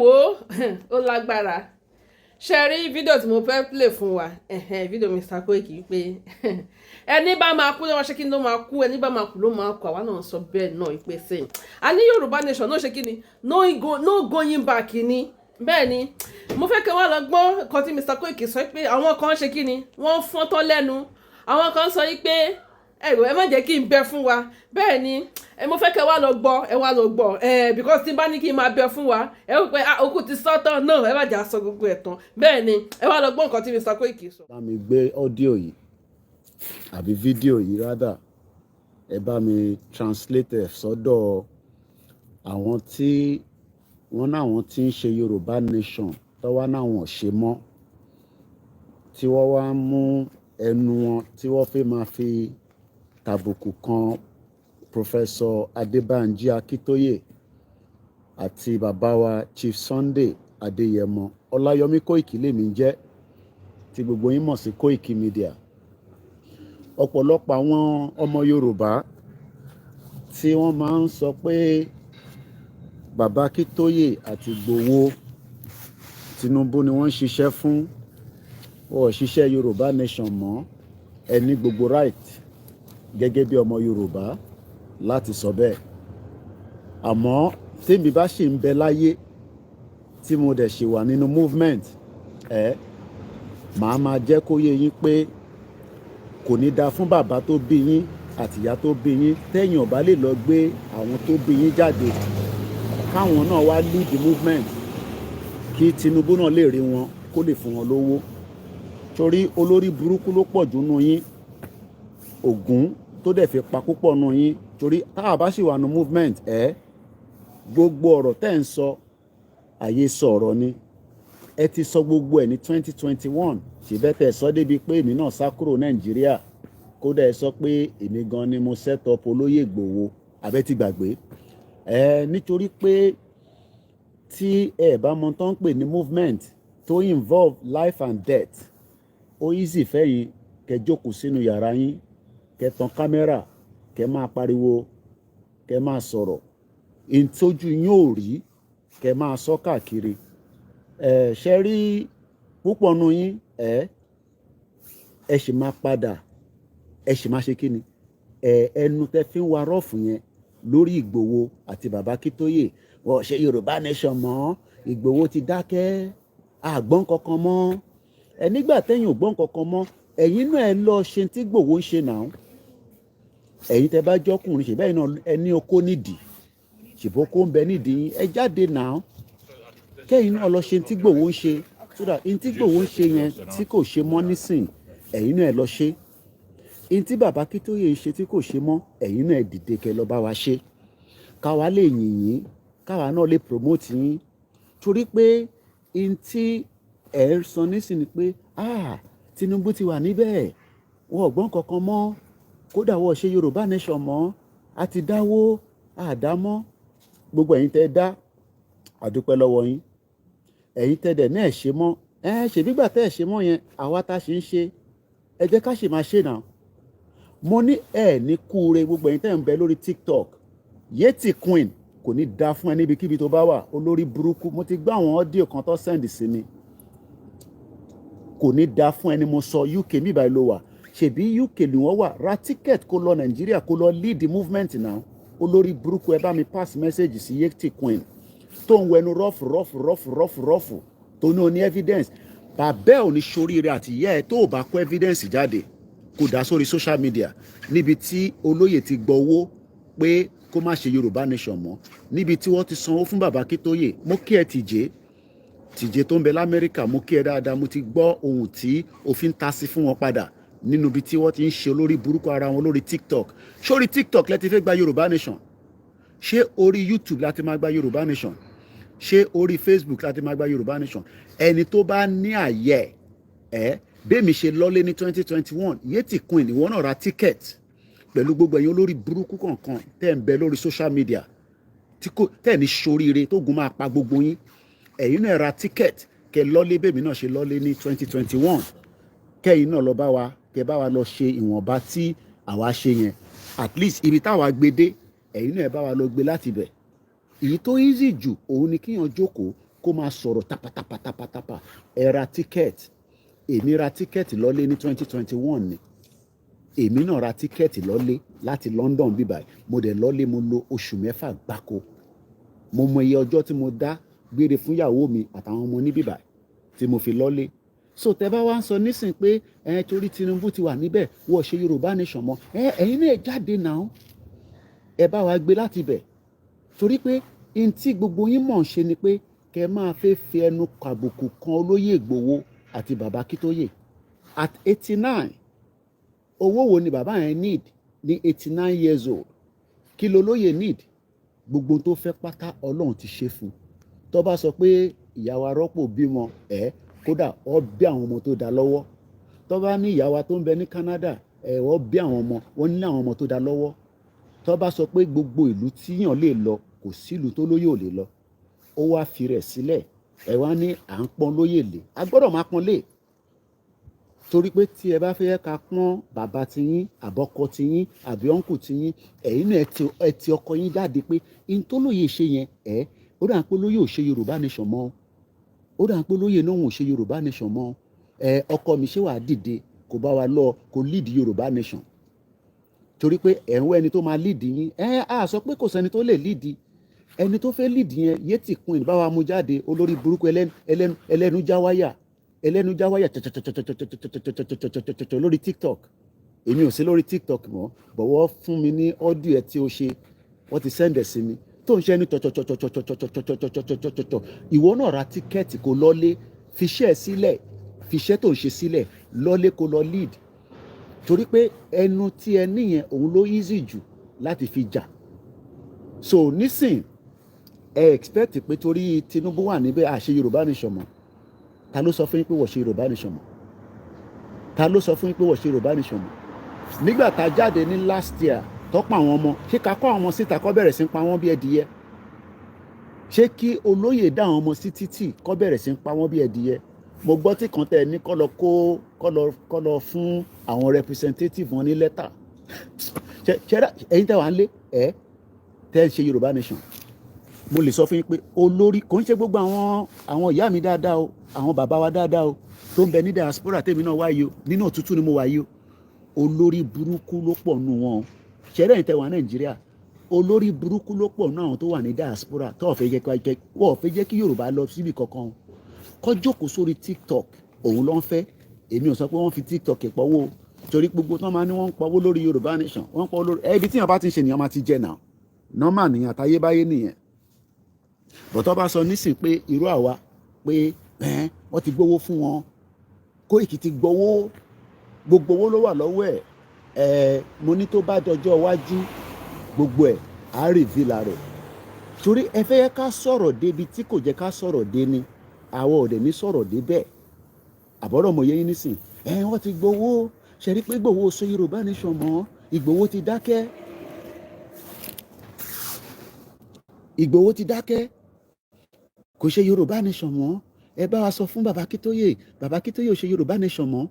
Wo, ó lágbára. Ṣe rí fídíò tí mo fẹ́ play fún wa, fídíò Mr. Koiki, pé ẹni bá máa kú ló máa ṣe kí ni, ló máa kú, ẹni bá máa kú ló máa kú. Àwa náà sọ bẹ́ẹ̀ náà ìpè sẹ́yìn a ní Yorùbá nation náà ṣe kí ni, no going back ni. Bẹ́ẹ̀ ni, mo fẹ́ kí wọ́n lọ gbọ́ nǹkan tí Mr. Koiki sọ, pé àwọn kan ṣe kí ni, wọ́n fọ́n tọ́ lẹ́nu, àwọn kan sọ pé ẹ̀rọ ẹ má jẹ́ kí n bẹ fún wa. Bẹ́ẹ̀ ni, ẹ mo fẹ́ kẹ́ wá lọ gbọ́, ẹ wá lọ gbọ́ ẹ, because tí n bá ní kí n máa bẹ fún wa, ẹ rò pé òkú ti sọ́tọ̀ náà, ẹ má jà sọ gbogbo ẹ̀ tán. Bẹ́ẹ̀ ni, ẹ wá lọ gbọ́ nǹkan tí Mr. Koiki sọ. Bá mi gbé audio yìí àbí fídíò yìí rather, ẹ bá mi translate ẹ̀ sọ́dọ̀ àwọn tí wọ́n náwọn tí ń ṣe Yorùbá nation, tọ́wọ́ náwọn ò ṣe mọ́, tí wọ́n wá ń mú ẹnu wọn tí wọ́n fi máa fi tàbùkù kan Professor Adébánjí Akíntóyè àti bàbá wa Chief Sunday Adéyẹmọ. Ọláyọmí Kóìkì lèmi ń jẹ́, tí gbogbo yín mọ̀ sí Kóìkì Media. Ọ̀pọ̀lọpọ̀ àwọn ọmọ Yorùbá tí wọ́n máa ń sọ pé bàbá Akíntóyè àti Ìgbòho, Tinubu ni wọ́n ń ṣiṣẹ́ fún, wọn ò ṣiṣẹ́ Yorùbá nation mọ́, ẹ ní gbogbo right gẹ́gẹ́ bí ọmọ Yorùbá láti sọ bẹ́ẹ̀. Àmọ́ tèmi bá ṣì ń bẹ láyé, tí mo dẹ̀ ṣì wà nínú movement ẹ, màá máa jẹ́ kó yé yín pé kò ní dáa fún bàbá tó bí yín àtìyá tó bí yín, tẹ́yìn ò bá lè lọ gbé àwọn tó bí yín jáde, káwọn náà wá lead the movement, kí Tinubu náà lè rí wọn, kó lè fún wọn lówó, torí olórí burúkú ló pọ̀ jù nù yín, Ògún tó dẹ̀ fi pa púpọ̀ nù yín. Torí táwa bá sì wà nù movement ẹ, gbogbo ọ̀rọ̀ tẹ́ ń sọ, àyè sọ ọ̀rọ̀ ni. Ẹ ti sọ gbogbo ẹ̀ ní 2021, ṣèbẹ́ tẹ̀ sọ débi pé èmi náà sá kúrò Nàìjíríà. Kódà ẹ sọ pé èmi gan ni mo set up olóyè Ìgbòho, àbẹ́ ti gbàgbé ẹ? Nítorí pé tí ẹ bá mọ tó ń pè ní movement tó involve life and death, ó easy fẹ́yìn kẹ́ jókòó sínú yàrá yín, kẹ́ tan kámẹ́rà, kẹ́ máa pariwo, kẹ́ máa sọ̀rọ̀ ìtọ́jú yín ò rí, kẹ́ máa sọ káàkiri. Ẹ ṣe rí púpọ̀ nù yín, ẹ sì máa padà, ẹ sì máa ṣe kí ni, ẹ ẹnu tẹ fi ń wa rọ́ọ̀fù yẹn lórí Ìgbòho àti bàbá Akíntóyè. Wọ́n ṣe Yorùbá nation mọ́, Ìgbòho ti dákẹ́, àgbọ̀n kankan mọ́ ẹ. Nígbà tẹ́yìn ò gbọ́n kankan mọ́, ẹ̀yin náà ẹ lọ ṣe tí Ìgbòho ń ṣe náà. Ẹ̀yin tẹ́ bá jọ́kùnrin, ṣe bẹ́ẹ̀ náà ẹ ní okó nídìí, ṣèbó kó ń bẹ nídìí yín, ẹ jáde náà, kẹ́yìn náà lọ ṣe tí Ìgbòho ń ṣe, so that n tí Ìgbòho ń ṣe yẹn tí kò ṣe mọ́ nísìn, ẹ̀yin náà ẹ lọ ṣe. N tí bàbá Akíntóyè ń ṣe tí kò ṣe mọ́, ẹ̀yin náà ẹ dìde kẹ́ lọ bá wa ṣe, káwa lè yìn yín, káwa náà lè promote yín. Torí pé n tí ẹ ń sọ nísìn ni pé, ah, Tinubu ti wà níbẹ̀, wọn ò gbọ́n kankan mọ́, kódà wọ́n ṣe Yorùbá nation mọ́, a ti dáwó àdámọ́. Gbogbo ẹ̀yin tẹ́ dá, àdúpẹ́ lọ́wọ́ yín. Ẹ̀yin tẹ́ dẹ̀ náà ṣe mọ́, ẹ ṣèbígbà tẹ́ ẹ̀ ṣe mọ́ yẹn, àwa tá a ṣe ń ṣe, ẹ jẹ́ ká ṣe máa ṣe náà. Mo ní ẹ ní kúure. Gbogbo ẹ̀yin tẹ́ ń bẹ lórí TikTok, Yeti Queen, kò ní dá fún ẹ níbikíbi tó bá wà, olórí burúkú. Mo ti gbọ́ àwọn audio kan tó send sí mi. Kò ní dá fún ẹni mo sọ. UK mi báyìí ló wà, ṣèbí UK ni wọ́n wà. Ra ticket kó lọ Nàìjíríà, kó lọ lead the movement now, olórí burúkú. Ẹ bá mi pass message sí Yeti Queen tó ń wẹnu rọ́ọ̀fù rọ́ọ̀fù rọ́ọ̀fù rọ́ọ̀fù rọ́ọ̀fù, tó ní o ní evidence. Bàbá ẹ̀ ò ní ṣoríire àti ìyá ẹ̀ tó ò bá kó evidence jáde, kó dá sórí social media, níbi tí olóyè ti gbọ́ owó pé kó má ṣe Yorùbá nation mọ́, níbi tí wọ́n ti sanwó fún bàbá Akíntóyè. Mo kí ẹ, tìjẹ́ tìjẹ́ tó ń bẹ l'Amẹ́ríkà, mo kí ẹ dáadáa. Mo ti gbọ́ ohun tí òfin ta sí fún wọn padà nínú ibi tí wọ́n ti ń ṣe olórí burúkú ara wọn lórí TikTok. Sórí TikTok lẹ ti fẹ́ gba Yorùbá nation? Ṣé orí YouTube láti máa gba Yorùbá nation? Ṣé orí Facebook láti máa gba Yorùbá nation? Ẹni tó bá ní àyẹ ẹ, bẹ́ẹ̀mi ṣe lọ́lé ní 2021. Yétì Queen, ìwọ náà ra ticket pẹ̀lú gbogbo ẹ̀yin olórí burúkú kọ̀ọ̀kan tẹ́ ń bẹ lórí social media, tí kò tẹ́ ní ṣoríire, tó gun máa pa gbogbo yín. Ẹ̀yin náà ra ticket kẹ́ lọ́lé, bẹ́ẹ̀mi náà ṣe lọ́lé ní 2021. Kẹ́yìn náà lọ bá wa, kẹ́ bá wa lọ ṣe ìwọ̀nba tí àwa ṣe yẹn. At least ibi táwa gbé dé, ẹ̀yin náà bá wa lọ gbé láti bẹ̀. Èyí tó easy jù òun ni kíyàn jókòó, Kó máa sọ̀rọ̀ tapatapatapatapa. Ẹ ra ticket. Èmi ra ticket lọ́lé ní 2021 ni. Èmi náà ra ticket lọ́lé láti London bíbáyìí. Mo dẹ̀ lọ́lé, mo lò oṣù 6 gbáko. Mo mọ iye ọjọ́ tí mo dá gbére fún ìyàwó mi àtàwọn ọmọ ní bíbáyìí tí mo fi lọ́lé. So tẹ bá wá ń sọ nísìn pé ẹ torí Tinubu ti wà níbẹ̀, wọ́n ṣe Yorùbá nation mọ́ ẹ, ẹ̀yin náà jáde náà, ẹ bá wa gbé láti bẹ̀, torí pé n tí gbogbo yín mọ̀ ń ṣe ni pé kẹ máa fẹ́ fi ẹnu kàbùkù kan olóyè Ìgbòho àti bàbá Akíntóyè at 89. Owó wo ni bàbá yẹn need ní 89 years old? Kí lolóyè need? Gbogbo tó fẹ́ pátá, Ọlọ́run ti ṣe fún un. Tó bá sọ pé ìyàwó arọ́pò bímọ ẹ̀, kódà ọ bí àwọn ọmọ tó dá lọ́wọ́. Tó bá ní ìyàwó tó ń bẹ ní Canada ẹ̀, wọ́n bí àwọn ọmọ, wọ́n ní àwọn ọmọ tó dá lọ́wọ́. Tó bá sọ pé gbogbo ìlú tíyàn lè lọ, kò sílùú tó lóyè ò lè lọ. Ó wá fi rẹ̀ sílẹ̀, ẹ wá ní à ń pọ́n lóyè lé. A gbọ́dọ̀ máa pọ́n lé, torí pé tí ẹ bá fẹ́ ká pọ́n bàbá tiyín, àbọ́kọ tiyín, àbí uncle tiyín, ẹ̀yin náà ẹ ti ọkọ yín jáde pé in tó lóye ṣe yẹn ẹ̀, ó dà pé lóye ò ṣe Yorùbá nation mọ́, ó dà pé lóye náà ò ṣe Yorùbá nation mọ́. Ẹ ọkọ mi, ṣé wàá dìde kó bá wa lọ, kó lead Yorùbá nation? Torí pé ẹ̀ ń wá ẹni tó máa lead yín. Ẹ á sọ pé kò sẹ́ni tó lè lead. Ẹni tó fẹ́ lead yẹn, Yétì Queen, bá wa mú jáde. Olórí burúkú, ẹlẹ́nu ẹlẹ́nu ẹlẹ́nu jáwáyà, ẹlẹ́nu jáwáyà tọ̀tọ̀tọ̀tọ̀tọ̀tọ̀tọ̀tọ̀tọ̀tọ̀ lórí TikTok. Èmi ò sí lórí TikTok mọ́, bọ̀wọ́ fún mi ní audio ẹ̀ tí ó ṣe, wọ́n ti send ẹ̀ sí mi, tó ń ṣe ní tọ̀tọ̀tọ̀tọ̀tọ̀tọ̀tọ̀tọ̀tọ̀tọ̀. Ìwọ náà ra ticket kó lọ́lé, fiṣẹ́ ẹ̀ sílẹ̀, fiṣẹ́ tó ń ṣe sílẹ̀, lọ́lé kó lọ lead, torí pé ẹnu tí ẹ níyẹn, òun ló easy jù láti fi jà. So nísìn, ẹ expect pé torí Tinubu wà níbẹ̀, àṣẹ Yorùbá nation mọ́. Ta ló sọ fún yín pé wọ́n ṣe Yorùbá nation mọ́? Ta ló sọ fún yín pé wọ́n ṣe Yorùbá nation mọ́? Nígbà tá a jáde ní last year, tọ́pọ̀ àwọn ọmọ, ṣé ká kọ́ àwọn ọmọ síta kọ́ bẹ̀rẹ̀ sí pa wọ́n bí ẹdìyẹ? Ṣé kí olóyè dá àwọn ọmọ sí títì kọ́ bẹ̀rẹ̀ sí pa wọ́n bí ẹdìyẹ? Mo gbọ́ tí kan tẹ̀ ní kọ́ lọ kó kọ́ lọ fún àwọn representative wọn ní lẹ́tà. Ṣe ẹ̀yin tẹ́ wà ń lé ẹ̀ tẹ́ ń ṣe Yorùbá nation, mo lè sọ fún yín pé olórí kò ń ṣe gbogbo àwọn ìyá mi dáadáa o, àwọn bàbá wa dáadáa o, tó ń bẹ ní diaspora. Tèmi náà wáyé o, nínú òtútù ni mo wáyé o. Olórí burúkú ló pọ̀ nù wọn o. Ṣẹlẹ̀ yìí tẹ́ wà Nàìjíríà, olórí burúkú ló pọ̀ nù àwọn tó wà ní diaspora tó ò fẹ́ jẹ́ kí wọ́n ò fẹ́ jẹ́ kí Yorùbá lọ síbi kankan. Kó jókòó sórí TikTok, òun ló ń fẹ́. Èmi ò sọ pé wọ́n fi TikTok pọ̀wó, torí gbogbo tán máa ní wọ́n ń pọ̀wó lórí Yorùbá nation, wọ́n ń pọ̀wó lórí ẹbí tí yàn bá ti ń ṣe nìyẹn, máa ti jẹ náà normal nìyẹn, àtayébáyé nìyẹn. Bọ̀tọ́ bá sọ nísìn pé irú àwa pé wọ́n ti gbowó fún wọn, Kóìkì ti gbowó, gbogbo owó ló wà lọ́wọ́ ẹ̀. Ẹ̀ mo ní tó bá dọjọ́ iwájú, gbogbo ẹ̀ á reveal rẹ̀, torí ẹ fẹ́ ká sọ̀rọ̀ débi tí kò jẹ́ ká sọ̀rọ̀ dé ni, àwọn ò dẹ̀ ní sọ̀rọ̀ dé bẹ́ẹ̀. Àbọ̀rọ̀ mọ̀ yẹn nísìn ẹ, wọ́n ti gbowó. Ṣe rí pé Ìgbòho sọ Yorùbá nation mọ́? Ìgbòho ti dákẹ́, Ìgbòho ti dákẹ́, kò ṣe Yorùbá nation mọ́. Ẹ bá wa sọ fún bàbá Akíntóyè, bàbá Akíntóyè ò ṣe Yorùbá nation mọ́.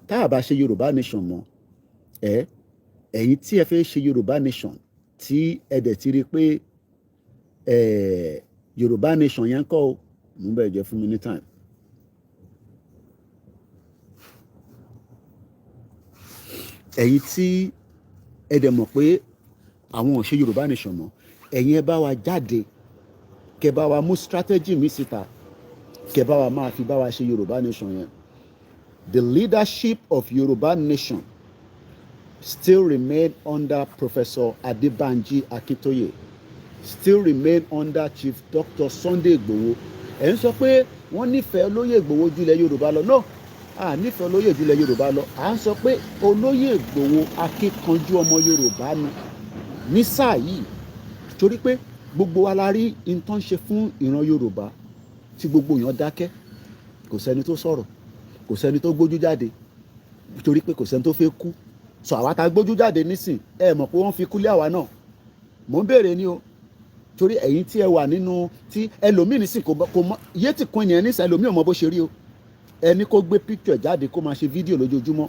Tá a bá ṣe Yorùbá nation mọ́, ẹ ẹ̀yin tí ẹ fẹ́ ṣe Yorùbá nation, tí ẹ dẹ̀ ti rí i pé ẹ Yorùbá nation yẹn kọ́ ọ, mú bẹ́ẹ̀ jẹ́ fún mi ní time. Ẹ̀yin tí ẹ dẹ̀ mọ̀ pé àwọn ò ṣe Yorùbá nation mọ́, ẹ̀yin ẹ bá wa jáde, kẹ́ bá wa mú strategy mi síta, kẹ́ bá wa máa fi bá wa ṣe Yorùbá nation yẹn. The leadership of Yorùbá nation still remain under Professor Adebanji Akintoye, still remain under Chief Dr. Sunday Igboho. Ẹ̀ ń sọ pé wọ́n nífẹ̀ẹ́ olóyè Ìgbòho jùlẹ̀ Yorùbá lọ. No, a nífẹ̀ẹ́ olóyè jùlẹ̀ Yorùbá lọ. À ń sọ pé olóyè Ìgbòho akíkanjú ọmọ Yorùbá ni ní sáà yìí, torí pé gbogbo wa la rí nǹkan ṣe fún ìran Yorùbá tí gbogbo èèyàn dákẹ́. Kò sẹ́ni tó sọ̀rọ̀, kò sẹ́ni tó gbójú jáde, torí pé kò sẹ́ni tó fẹ́ kú. Sọ àwa tá gbójú jáde nísìn, ẹ mọ̀ pé wọ́n fi kú lé àwa náà. Mò ń béèrè ni o, torí ẹ̀yin tí ẹ wà nínú tí ẹlòmíì nísìn kò mọ iye tí kún yẹn nísìn, ẹlòmíì ò mọ bó ṣe rí o. Ẹni kó gbé picture jáde, kó máa ṣe fídíò lójoojúmọ́,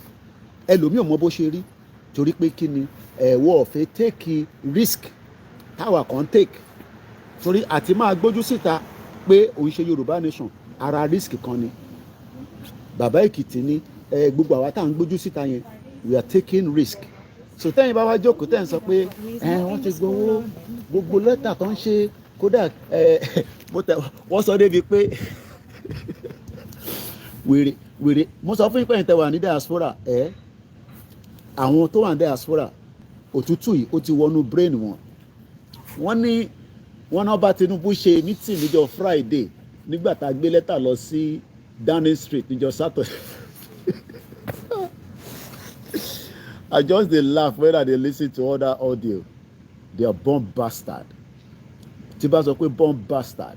ẹlòmíì ò mọ bó ṣe rí, torí pé kí ni? Ẹ̀wọ́ ọ̀fẹ́ take risk táwa kan take. Torí àti máa gbójú síta pé òun ṣe Yorùbá nation, ara risk kan ni. Bàbá Èkìtì ni ẹ, gbogbo àwa tá à ń gbójú síta yẹn, we are taking risk. So tẹ́yìn bá wá jókòó, tẹ́yìn sọ pé ẹ wọ́n ti gbowó, gbogbo lẹ́tà tó ń ṣe, kódà ẹ mo tẹ wọ́n sọ débi pé wèrè wèrè. Mo sọ fún yín pé ẹ̀yin tẹ́ wà ní diaspora, ẹ àwọn tó wà ní diaspora, òtútù yìí ó ti wọnú brain wọn. Wọ́n ní wọ́n náà bá Tinubu ṣe meeting níjọ́ Friday, nígbà tá a gbé lẹ́tà lọ sí Downing Street níjọ́ Saturday. I just dey laugh when I dey listen to all that audio. They are born bastard. Tí bá sọ pé born bastard,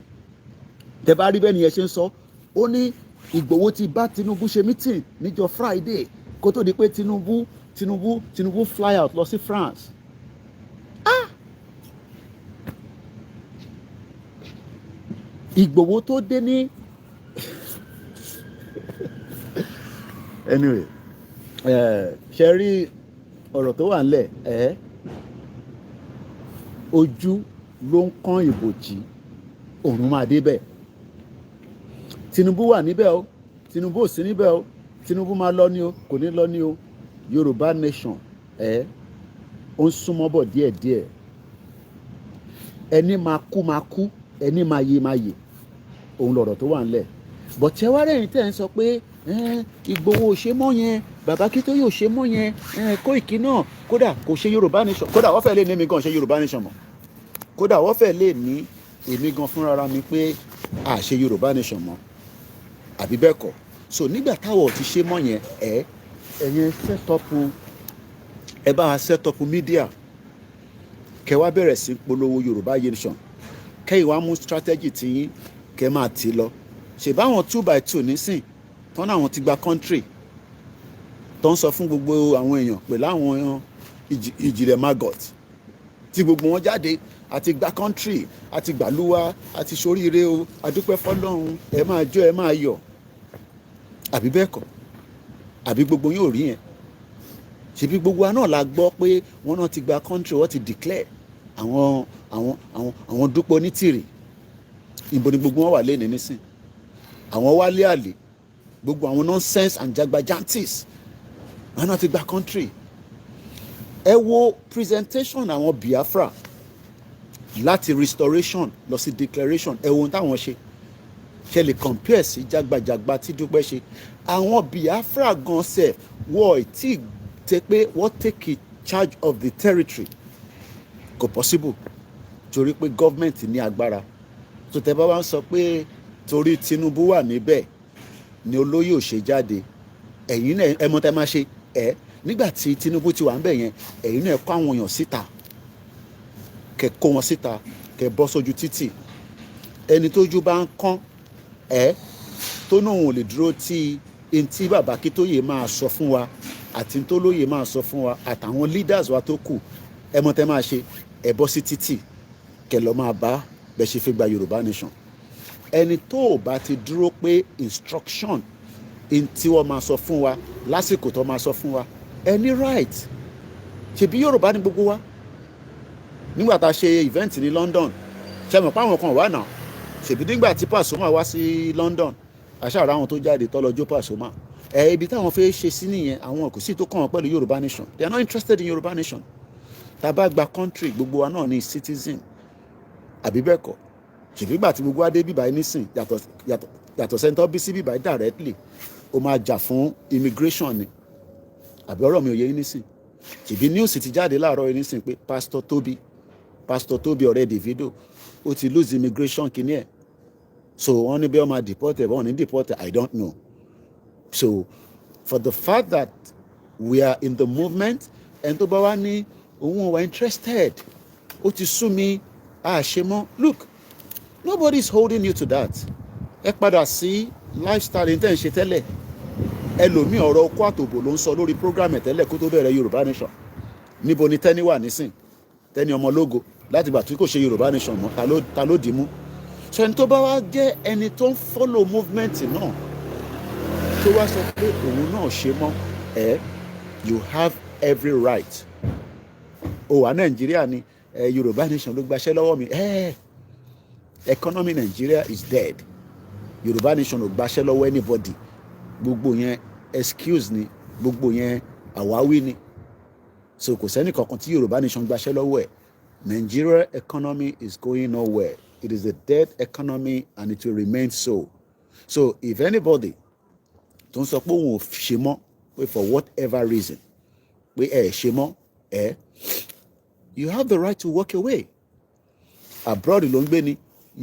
tẹ bá rí bẹ́ẹ̀ nìyẹn ṣe ń sọ. Ó ní Ìgbòho ti bá Tinubu ṣe meeting níjọ́ Friday kó tó di pé Tinubu fly out lọ sí France. Ah! Ìgbòho tó dé ní, anyway, ṣe rí ọ̀rọ̀ tó wà ńlẹ̀ ẹ̀, ojú ló ń kán ìbòjì, òun máa débẹ̀. Tinubu wà níbẹ̀ o, Tinubu ò sí níbẹ̀ o, Tinubu máa lọ ní o, kò ní lọ ní o, Yorùbá nation ẹ̀ ó ń súnmọ́ bọ̀ díẹ̀díẹ̀. Ẹni máa kú máa kú, ẹni máa yè máa yè, òun lọ̀rọ̀ tó wà ńlẹ̀. Bọ̀tẹ́ wá rẹ̀yìn tẹ́ ń sọ pé Ìgbòho ò ṣe mọ́ yẹn, bàbá Akíntóyè ò ṣe mọ́ yẹn, Kóìkì náà kódà kò ṣe Yorùbá nation, kódà wọ́n fẹ́ lè ní èmi gan ṣe Yorùbá nation mọ́, kódà wọ́n fẹ́ lè ní èmi gan fúnra mi pé a ṣe Yorùbá nation mọ́, àbí bẹ́ẹ̀ kọ́? So nígbà táwọn ò ti ṣe mọ́ yẹn, ẹ ẹ̀yin set up, ẹ bá wa set up media, kẹ wá bẹ̀rẹ̀ sí polówó Yorùbá nation, kẹ́yìn wá mú strategy tiyín, kẹ́ máa tì lọ. Ṣèbáwọn 2 by 2 nísìn tán náà, àwọn ti gba country tó ń sọ fún gbogbo àwọn èèyàn pẹ̀lú àwọn ìjìnlẹ̀ maggot tí gbogbo wọn jáde àti gba country, àti gbàlúwa, àti soríire o, adúpẹ́ fọlọ́run, ẹ máa jó, ẹ máa yọ̀, àbí bẹ́ẹ̀ kọ́? Àbí gbogbo yóò rí yẹn? Ṣebí gbogbo wa náà la gbọ́ pé wọ́n náà ti gba country, wọ́n ti declare àwọn Dúpẹ́ Onítìrì. Ìbò ni gbogbo wọn wà lẹ́nu nísìn? Àwọn Wálé Àlè, gbogbo àwọn nonsense and jagbajantis, wọn náà ti gba country. Ẹ wo presentation àwọn Biafra láti restoration lọ sí declaration. Ẹ wo ohun táwọn ṣe ṣe lè compare sí jagbajagba tí Dúpẹ́ ṣe. Àwọn Biafra gan sef, wọ́n tí tẹ pé wọ́n take charge of the territory, kò possible, torí pé government ní agbára. Tó tẹ bá wá ń sọ pé torí Tinubu wà níbẹ̀ ni olóyè ò ṣe jáde, ẹ̀yin náà ẹ mọ̀ tẹ́ máa ṣe ẹ. Nígbà tí Tinubu ti wà níbẹ̀ yẹn, ẹ̀yin náà kó àwọn èèyàn síta, kẹ́ kó wọn síta, kẹ́ bọ́ sójú títì. Ẹni tójú bá ń kán ẹ, tó náà ò lè dúró tí n tí bàbá Akíntóyè máa sọ fún wa àti tó lóye máa sọ fún wa àtàwọn leaders wa tó kù, ẹ mọ̀ tẹ́ máa ṣe, ẹ bọ́ sí títì, kẹ́ lọ máa bá bẹ́ ṣe fi gba Yorùbá nation. Ẹni tó ò bá ti dúró pé instruction n tí wọ́n máa sọ fún wa lásìkò tó máa sọ fún wa, ẹni right. Ṣebí Yorùbá ní gbogbo wa. Nígbà tá a ṣe event ní London, ṣe mọ̀ pé àwọn kan wà náà? Ṣèbí nígbà tí Pasuma wá sí London, àṣàrò àwọn tó jáde tó lọ jó Pasuma. Ẹ ibi táwọn fẹ́ ṣe sí nìyẹn. Àwọn kò sí tó kàn wọ́n pẹ̀lú Yorùbá nation. They are not interested in Yorùbá nation. Tá a bá gba country, gbogbo wa náà ní citizen, àbí bẹ́ẹ̀ kọ́? Ṣèbí gbà tí gbogbo wa dé bíbáyìí nísìn, yàtọ̀ sẹ́ńtọ́ bí sí bíbáyìí directly, ó máa jà fún immigration ni, àbí ọ̀rọ̀ mi ò yé yín nísìn? Ṣèbí news ti jáde láàárọ̀ yìí nísìn pé Pastor Tobi, ọ̀rẹ́ Davido, ó ti lose immigration kìíní ẹ̀. So wọ́n ní bí wọ́n máa deport ẹ̀, wọ́n ní deport ẹ̀, I don't know. So for the fact that we are in the movement, ẹni tó bá wá ní òun ò wá interested, ó ti sú mi, àṣemọ́, look, nobody is holding you to that. Ẹ padà sí lifestyle ní tẹ́ ń ṣe tẹ́lẹ̀. Ẹlòmíì, ọ̀rọ̀ okó àtòbò ló ń sọ lórí program ẹ̀ tẹ́lẹ̀ kó tó bẹ̀rẹ̀ Yorùbá nation. Níbo ni Tẹ́ni wà nísìn? Tẹ́ni ọmọ ológo, láti gbà tí kò ṣe Yorùbá nation mọ́, ta ló dì í mú? So ẹni tó bá wá jẹ́ ẹni tó ń follow movement náà, tó wá sọ pé òun náà ṣe mọ́ ẹ, you have every right. O wà Nàìjíríà ni ẹ, Yorùbá nation ló gbaṣẹ́ lọ́wọ́ mi ẹ. Economy Nigeria is dead. Yorùbá nation ò gbaṣẹ́ lọ́wọ́ anybody. Gbogbo yẹn excuse ni, gbogbo yẹn àwáwí ni. So kò sẹ́ni kankan tí Yorùbá nation gbaṣẹ́ lọ́wọ́ ẹ̀. Nigeria economy is going nowhere. It is a dead economy and it will remain so. So if anybody tó ń sọ pé òun ò ṣe mọ́, pé for whatever reason pé ẹ ṣe mọ́ ẹ, you have the right to walk away. Abroad ló ń gbé ni,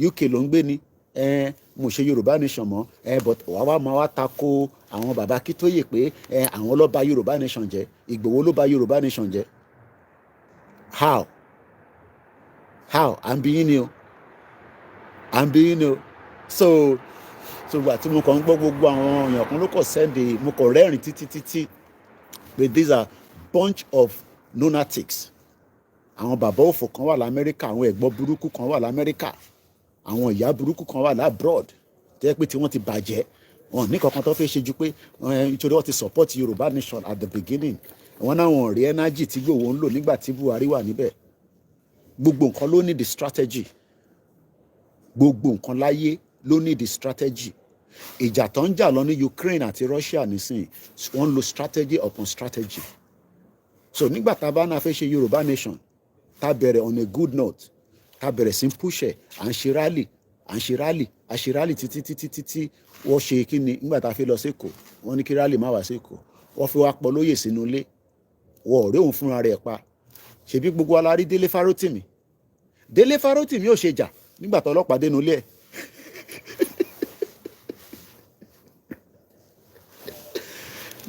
UK ló ń gbé ni, ẹ mo ṣe Yorùbá nation mọ́ ẹ, but wàá wá máa wá tako àwọn bàbá Akíntóyè pé ẹ àwọn ló bà Yorùbá nation jẹ́, Ìgbòho ló bà Yorùbá nation jẹ́. How? How? À ń bí yín ni o, à ń bí yín ni o. So gbà tí mo kàn ń gbọ́ gbogbo àwọn èèyàn kan ló kọ̀ send, mo kàn rẹ́rìn títí títí pé these are bunch of lunatics. Àwọn bàbá òfò kan wà lamẹ́ríkà, àwọn ẹ̀gbọ́n burúkú kan wà lamẹ́ríkà, àwọn ìyá burúkú kan wà l'abroad tó jẹ́ pé tí wọ́n ti bàjẹ́, wọn ní kankan tó fẹ́ ṣe ju pé nítorí wọ́n ti support Yorùbá nation at the beginning. Wọn náà wọn rí energy tí Ìgbòho ń lò nígbà tí Buhari wà níbẹ̀. Gbogbo nǹkan ló ní the strategy. Gbogbo nǹkan láyé ló ní the strategy. Ìjà tó ń jà lọ ní Ukraine àti Russia nísìnyí, wọ́n ń lo strategy upon strategy. So nígbà tá a bá náà fẹ́ ṣe Yorùbá nation, tá a bẹ̀rẹ̀ on a good note, tá a bẹ̀rẹ̀ sí ń push ẹ̀, à ń ṣe rally, à ń ṣe rally, à ṣe rally títí títí títí, wọ́n ṣe kí ni? Nígbà tá a fi lọ sékòó, wọ́n ní kí rally má wá sékòó. Wọ́n fi wá pọ̀ lóyè sínú ilé, wọ́n ọ̀rẹ́ òun fúnra rẹ̀ pa. Ṣebí gbogbo wa la rí Délé Fárótìmí. Délé Fárótìmí ò ṣe jà nígbà tó ọlọ́pàá dénú ilé ẹ̀.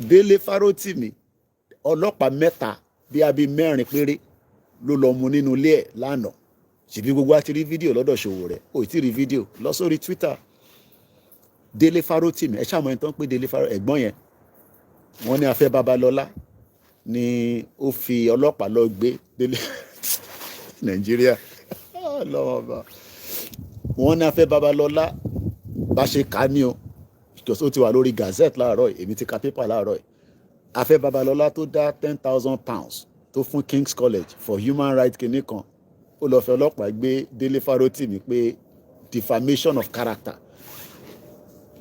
Délé Fárótìmí, ọlọ́pàá mẹ́ta bí abí mẹ́rin péré ló lọ mú nínú ilé ẹ̀ lánàá. Ṣebí gbogbo wa ti rí fídíò lọ́dọ̀ Ṣòwòrẹ́. Ò tí rí fídíò, lọ sórí Twitter. Délé Fárótìmí, ẹ ṣáà mọ ẹni tó ń pè Délé Fárótìmí, ẹ̀gbọ́n yẹn, wọ́n ní Afẹ́ Babalọ́lá ni ó fi ọlọ́pàá lọ gbé Délé. Nàìjíríà lọ́wọ́ bá wọ́n ní Afẹ́ Babalọ́lá bá ṣe ká ní o, because ó ti wà lórí Gazette láàárọ̀ yìí, èmi ti ka paper láàárọ̀ yìí. Afẹ́ Babalọ́lá tó dá £10,000 tó fún King's College for human rights kìíní kan, ó lọ fẹ́ ọlọ́pàá gbé Délé Fárótìmí pé defamation of character.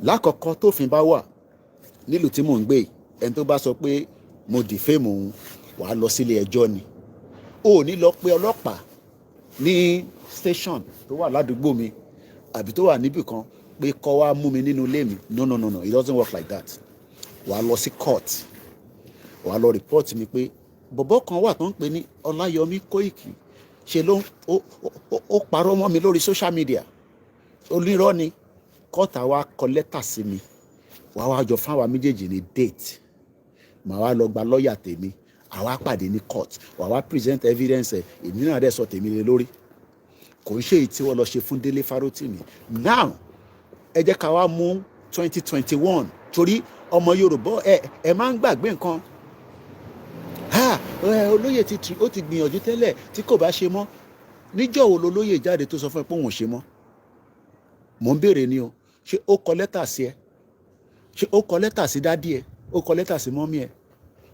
Lákọ̀ọ́kọ́, tófin bá wà nílùú tí mò ń gbé yìí, ẹni tó bá sọ pé mo defame òun, wàá lọ sílé ẹjọ́ ni. O ò ní lọ pé ọlọ́pàá ní station tó wà ládùúgbò mi àbí tó wà níbì kan pé kó wá mú mi nínú ilé mi. No, no, no, no, it doesn't work like that. Wàá lọ sí court, wàá lọ report mi pé bọ̀bọ̀ kan wà tó ń pè ní Ọláyọmí Kóìkì, ṣe ló ó parọ́ mọ́ mi lórí social media, onírọ́ ni. Court wá kọ lẹ́tà sí mi, wàá wá jọ fáwa méjèèjì ní date, màá wá lọ gba lọ́ọ̀yà tèmi, àwa pàdé ní court, wàá wá present evidence ẹ̀, èmi náà dẹ̀ sọ tèmi lé lórí. Kò ń ṣe èyí tí wọ́n lọ ṣe fún Délé Fárótìmí. Now ẹ jẹ́ ká wá mú 2021, torí ọmọ Yorùbá ẹ máa ń gbàgbé nǹkan. Ha, olóyè ti ó ti gbìyànjú tẹ́lẹ̀ tí kò bá ṣe mọ́. Níjọ́ wo lolóyè jáde tó sọ fún ẹ pé òun ò ṣe mọ́? Mò ń béèrè ni o. Ṣé ó kọ lẹ́tà sí ẹ? Ṣé ó kọ lẹ́tà sí daddy ẹ? Ó kọ lẹ́tà sí mummy ẹ?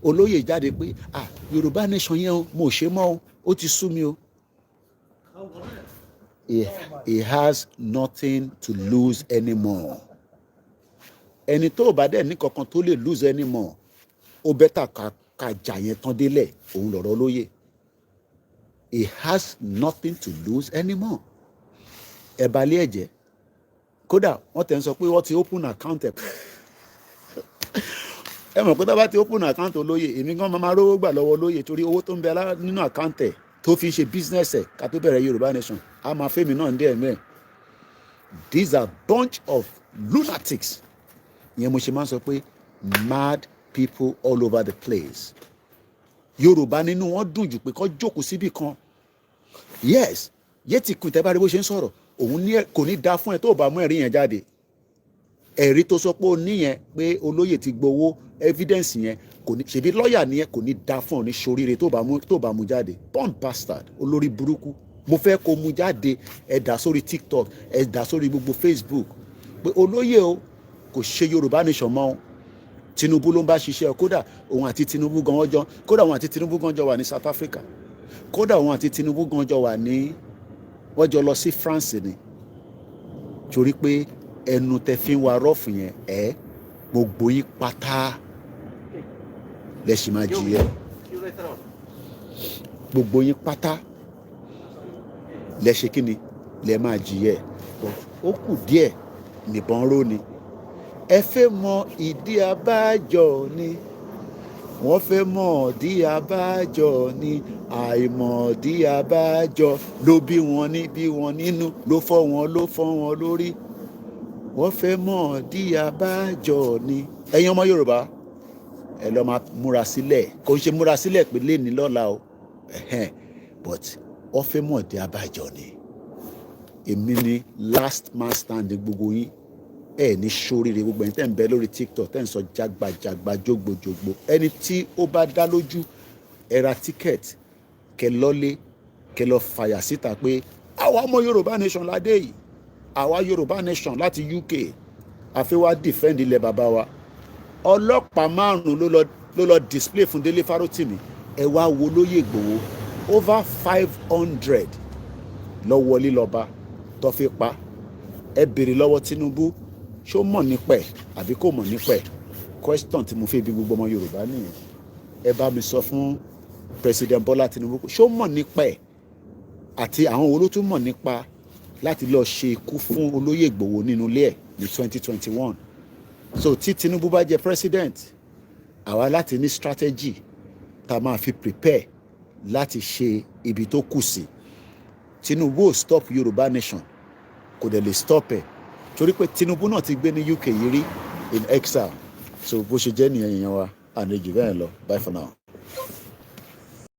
Olóyè jáde pé, ah, Yorùbá nation yẹn o, mo ò ṣe mọ́ o, ó ti sú mi o. He has nothing to lose anymore. Ẹni tó bá dẹ̀ ní kankan tó lè lose anymore, ó better ká jà yẹn tán délẹ̀. Òun lọ̀rọ̀ olóyè. He has nothing to lose anymore. Ẹ balẹ̀ ẹ̀jẹ̀. Kódà wọ́n tẹ̀ ń sọ pé wọ́n ti open account ẹ̀. Ẹ mọ̀ pé tá bá ti open account olóyè, èmi gan máa rówó gbà lọ́wọ́ olóyè, torí owó tó ń bẹ nínú account ẹ̀ tó fi ń ṣe business ẹ̀ ká tó bẹ̀rẹ̀ Yorùbá nation, a máa fẹ́mi náà ń dé ẹ̀mẹ́. These are bunch of lunatics. Ìyẹn mo ṣe máa ń sọ pé mad people all over the place. Yorùbá nínú wọn dùn jù pé kó jókòó síbì kan. Yes, yétí kù tẹ́ bá rí bó ṣe ń sọ̀rọ̀, òun ní kò ní da fún ẹ tó bá mú ẹ̀rí yẹn jáde. Ẹ̀rí tó sọ pé ó níyẹn pé olóyè ti gbowó, evidence yẹn, kò ní ṣèbí lọ́ọ̀yà nìyẹn, kò ní da fún ọ ní soríire tó bá mú jáde. Born bastard, olórí burúkú. Mo fẹ́ kó mú jáde. Ẹ dà sórí TikTok, ẹ dà sórí gbogbo Facebook pé olóyè o kò ṣe Yorùbá nation mọ́ o, Tinubu ló ń bá ṣiṣẹ́. Kódà òun àti Tinubu gan ọjọ́, kódà òun àti Tinubu gan jọ wà ní South Africa, kódà òun àti Tinubu gan jọ wà ní, wọ́n jọ lọ sí France ni. Torí pé ẹnu tẹ fi ń wa rọ́ọ̀fù yẹn, ẹ gbogbo yín pátá lẹ ṣì máa jìyẹ. Gbogbo yín pátá lẹ ṣe kí ni, lẹ máa jìyẹ. Ó kù díẹ̀ nìbọn ró ni. Ẹ fẹ́ mọ ìdí abájọ ni, wọ́n fẹ́ mọ̀ ìdí abájọ ni. Àìmọ̀ ìdí abájọ ló bí wọn ní, bí wọn nínú, ló fọ́ wọn, ló fọ́ wọn lórí. Wọ́n fẹ́ mọ̀ ìdí abájọ ni. Ẹ̀yin ọmọ Yorùbá, ẹ lọ́ máa múra sílẹ̀. Kò ń ṣe múra sílẹ̀ pé lè ní lọ́la o, but wọ́n fẹ́ mọ̀ ìdí abájọ ni. Èmi ni last man standing. Gbogbo yín, ẹ ní sóríire. Gbogbo ẹni tẹ́ ń bẹ lórí TikTok, tẹ́ ń sọ jágbajàgba, jógbojògbo, ẹni tí ó bá dá lójú, ẹ ra ticket, kẹ lọ́lé, kẹ lọ fàyà síta pé àwa ọmọ Yorùbá nation ládé yìí, àwa Yorùbá nation láti UK, àfi wá defend ilẹ̀ bàbá wa. Ọlọ́pàá márùn-ún ló lọ display fún Délé Fárótìmí. Ẹ wá wo lóyè Ìgbòho, over 500 lọ wọlé lọ́ba tó fi pa. Ẹ béèrè lọ́wọ́ Tinubu, ṣó mọ̀ nípa ẹ̀ àbí kò mọ̀ nípa ẹ̀? Question tí mo fi bi gbogbo ọmọ Yorùbá nìyẹn. Ẹ bá mi sọ fún President Bola Tinubu, ṣó mọ̀ nípa ẹ̀, àti àwọn wo ló tún mọ̀ nípa láti lọ ṣe ikú fún olóyè Ìgbòho nínú ilé ẹ̀ ní 2021? So tí Tinubu bá jẹ president, àwa láti ní strategy tá a máa fi prepare láti ṣe ibi tó kù sí. Tinubu ò stop Yorùbá nation, kò dẹ̀ lè stop ẹ̀, torí pé Tinubu náà ti gbé ní UK yìí rí in exile. So bó ṣe jẹ́ nìyẹn yẹn wa, àlejò bẹ́ẹ̀ lọ. Bye for now.